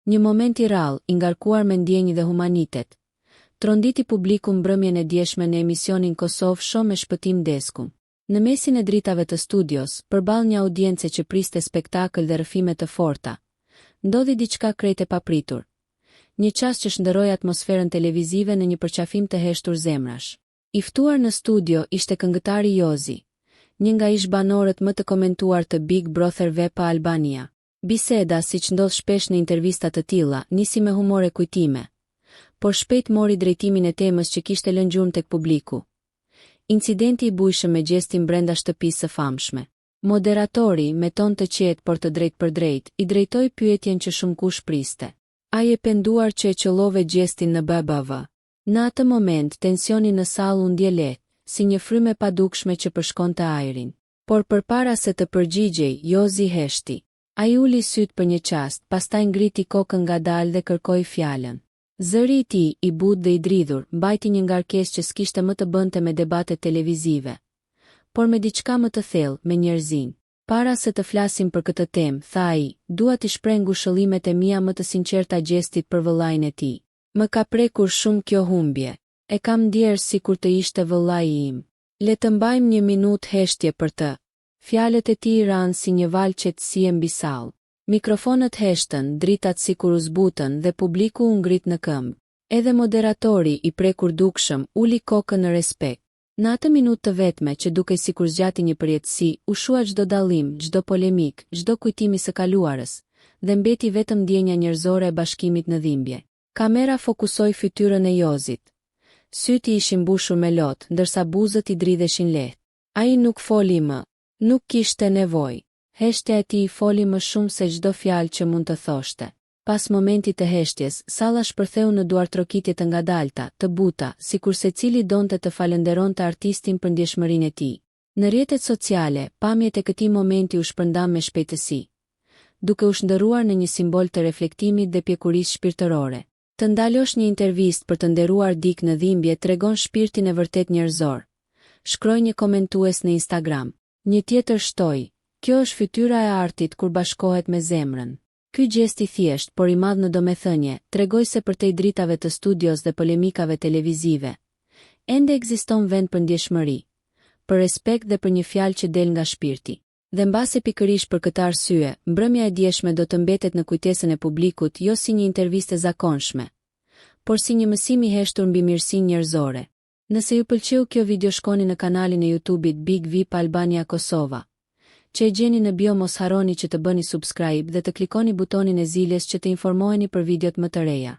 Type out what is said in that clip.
Një moment i rrallë, i ngarkuar me ndjenjë dhe humanitet, tronditi publikun mbrëmjen e djeshme në emisionin Kosovë Show me Shpëtim Deskun. Në mesin e dritave të studios, përballë një audience që priste spektakël dhe rrëfime të forta, ndodhi diçka krejt e papritur. Një çast që shndërroi atmosferën televizive në një përqafim të heshtur zemrash. I ftuar në studio ishte këngëtari Jozi, një nga ish-banorët më të komentuar të Big Brother VIP Albania. Biseda, siç ndodh shpesh në intervista të tilla, nisi me humor e kujtime, por shpejt mori drejtimin e temës që kishte lënë gjurmë tek publiku. Incidenti i bujshëm me Gjestin brenda shtëpisë së famshme. Moderatori, me ton të qetë por të drejtpërdrejtë, i drejtoi pyetjen që shumëkush priste. A je penduar që e qëllove Gjestin në BBV? Në atë moment, tensioni në sallë u ndje lehtë, si një frymë e padukshme që përshkonte ajrin. Por përpara se të përgjigjej, Jozi heshti. Ai uli sytë për një çast, pastaj ngriti kokën ngadalë dhe kërkoi fjalën. Zëri i tij, i butë dhe i dridhur, mbajti një ngarkesë që s'kishte më të bënte me debatet televizive, por me diçka më të thellë, me njerëzinë. Para se të flasim për këtë temë, tha ai, dua t'i shpreh ngushëllimet e mia më të sinqerta Gjestit për vëllain e tij. Më ka prekur shumë kjo humbje. E kam ndjerë sikur të ishte vëllai im. Le të mbajmë një minutë heshtje për të. Fjalët e tij ranë si një valë qetësie mbi sallë. Mikrofonët heshtën, dritat sikur u zbutën dhe publiku u ngrit në këmbë. Edhe moderatori, i prekur dukshëm, uli kokën në respekt. Në atë minutë të vetme, që dukej sikur zgjati një përjetësi, u shua çdo dallim, çdo polemikë, çdo kujtim i së kaluarës, dhe mbeti vetëm ndjenja njerëzore e bashkimit në dhimbje. Kamera fokusoi fytyrën e Jozit. Sytë i ishin mbushur me lot, ndërsa buzët i dridheshin lehtë. Ai nuk foli më. Nuk kishte nevojë. Heshtja e tij foli më shumë se çdo fjalë që mund të thoshte. Pas momentit të heshtjes, salla shpërtheu në duartrokitje të ngadalta, të buta, sikur secili donte të falënderonte artistin për ndjeshmërinë e tij. Në rrjetet sociale, pamjet e këtij momenti u shpërndanë me shpejtësi, duke u shndërruar në një simbol të reflektimit dhe pjekurisë shpirtërore. Të ndalosh një intervistë për të nderuar dikë në dhimbje tregon shpirtin e vërtetë njerëzor, shkroi një komentues në Instagram. Një tjetër shtoi, Kjo është fytyra e artit kur bashkohet me zemrën. Ky gjest i thjeshtë, por i madh në domethënie, tregoi se përtej dritave të studios dhe polemikave televizive, ende ekziston vend për ndjeshmëri, për respekt dhe për një fjalë që del nga shpirti. Dhe mbase pikërisht për këtë arsye, mbrëmja e djeshme do të mbetet në kujtesën e publikut jo si një intervistë e zakonshme, por si një mësim i heshtur mbi mirësinë njerëzore. Nëse ju pëlqeu kjo video shkoni në kanalin e YouTube-it Big Vip Albania Kosova, që e gjeni në bio mos harroni që të bëni subscribe dhe të klikoni butonin e ziles që të informoheni për videot më të reja.